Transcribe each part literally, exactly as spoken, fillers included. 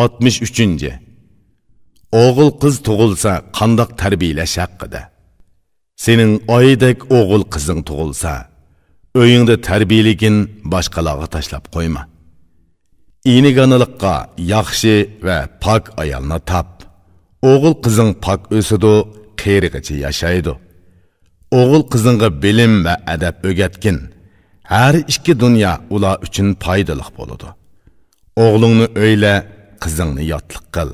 ئاتمىش ئۈچىنچى. ئوغۇل قىز تۇغۇلسا قانداق تەربىيىلەش ھەققىدە. سېنىڭ ئايدەك ئوغۇل قىزىڭ تۇغۇلسا، ئۆيۈڭدە تەربىيىلىگىن، باشقىلارغا تاشلاپ قويما. ئېنىگانىلىققا ياخشى ۋە پاك ئايالنى تاپ. ئوغۇل قىزىڭ پاك ئۆسىدۇ، قېرىغىچە ياشايدۇ. ئوغۇل قىزىڭغا بىلىم ۋە ئەدەپ ئۆگەتكىن. ھەر ئىككى دۇنيا ئۇلار ئۈچۈن پايدىلىق بولىدۇ. ئوغلۇڭنى ئۆيلە، قىزىڭنى ياتلىق قىل.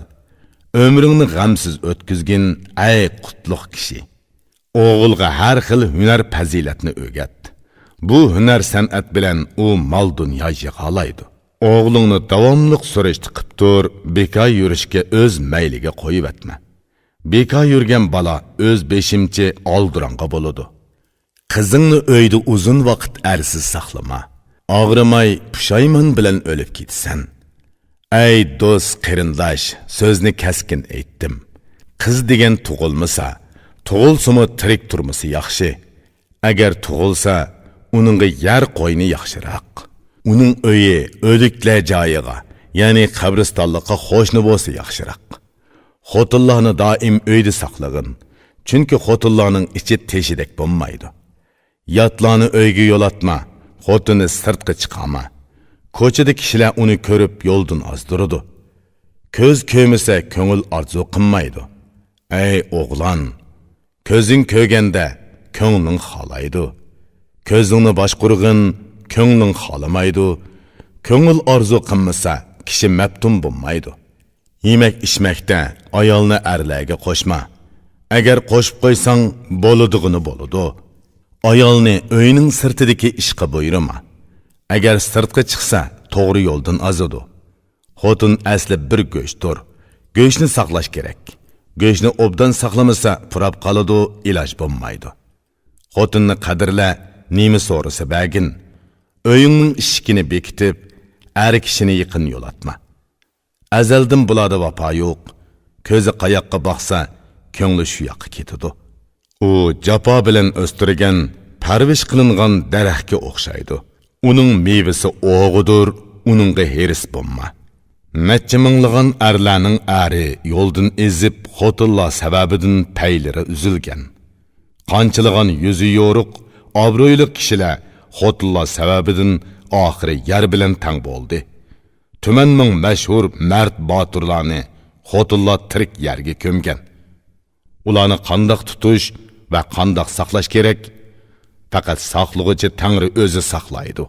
ئۆمرۈڭنى غەمسىز ئۆتكۈزگىن، ئەي قۇتلۇق كىشى! ئوغۇلغا ھەر خىل ھۈنەر پەزىلەتنى ئۆگەت. بۇ ھۈنەر سەنئەت بىلەن ئۇ مال دۇنيا يىغالايدۇ. ئوغلۇڭنى داۋاملىق سۈرۈشتە قىپ تۇر، بىكار يۈرۈشكە ئۆز مەيلىگە قويۇۋەتمە. بىكار يۈرگەن بالا ئۆز بېشىمچى ئالدىراڭغا بولىدۇ. قىزىڭنى ئۆيدە ئۇزۇن ۋاقىت ئەرسىز ساقلىما. ئاغرىماي، پۇشايمان بىلەن ئۆلۈپ كېتىسەن. ئەي دوست، قېرىنداش، سۆزنى كەسكىن ئېيتتىم. قىز دېگەن تۇغۇلمىسا، تۇغۇلسىمۇ تىرىك تۇرمىسى ياخشى. ئەگەر تۇغۇلسا، ئۇنىڭغا يەر قوينا ياخشىراق. ئۇنىڭ ئۆيى ئۆلۈكلەر جايىغا، يەنى قەبرىستانلىققا قوشنا بولسا ياخشىراق. خوتۇنلارنى دائىم ئۆيدە ساقلىغىن، چۈنكى خوتۇنلارنىڭ ئىچى تېشىدەك بولمايدۇ. ياتلارنى ئۆيگە يولاتما، خوتۇننى سىرتقا چىقارما. كوچىدا كىشىلەر ئۇنى كۆرۈپ يولدىن ئازدۇرىدۇ. كۆز كۆرمىسە كۆڭۈل ئارزۇ قىلمايدۇ. ئەي ئوغلان! كۆزۈڭ كۆرگەندە كۆڭلۈڭ خالايدۇ. كۆزۈڭنى باشقۇرغىن، كۆڭلۈڭ خالىمايدۇ. كۆڭۈل ئارزۇ قىلمىسا، كىشى مەپتۇن بولمايدۇ. يېمەك-ئىچمەكتە ئايالنى ئەرلەرگە قوشما. ئەگەر قوشۇپ قويساڭ، بولىدىغىنى بولىدۇ. ئايالنى ئۆينىڭ سىرتىدىكى ئىشقا بۇيرۇما. ئەگەر سىرتقا چىقسا، توغرا يولدىن ئازىدۇ. خوتۇن ئەسلى بىر گۆشتۇر. گۆشنى ساقلاش كېرەك. گۆشنى ئوبدان ساقلىمىسا، پۇراپ قالىدۇ، ئىلاج بولمايدۇ. خوتۇننى قەدىرلە، نېمە سورىسا بەرگىن. ئۆيۈڭنىڭ ئىشىكىنى بېكىتىپ، ئەر كىشىنى يېقىن يولاتما. ئەزەلدىن بۇلاردا ۋاپا يوق. كۆزى قاياققا باقسا، كۆڭلى شۇ ياققا كېتىدۇ. ئۇ جاپا بىلەن ئۆستۈرگەن، پەرۋىش قىلىنغان دەرەخكە ئوخشايدۇ. ئۇنىڭ مېۋىسى ئوغىدۇر، ئۇنىڭغا ھېرىس بولما. نەچچە مىڭلىغان ئەرلەرنىڭ ئەرى يولدىن ئېزىپ، خوتۇنلار سەۋەبىدىن پەيلىرى ئۈزۈلگەن. قانچىلىغان يۈزى يورۇق، ئابرۇيلۇق كىشىلەر خوتۇنلار سەۋەبىدىن ئاخىرى يەر بىلەن تەڭ بولدى. تۈمەن مىڭ مەشھۇر مەرد باتۇرلارنى خوتۇنلار تىرىك يەرگە كۆمگەن. ئۇلارنى قانداق تۇتۇش ۋە قانداق ساقلاش كېرەك؟ پەقەت ساقلىغۇچى تەڭرى ئۆزى ساقلايدۇ.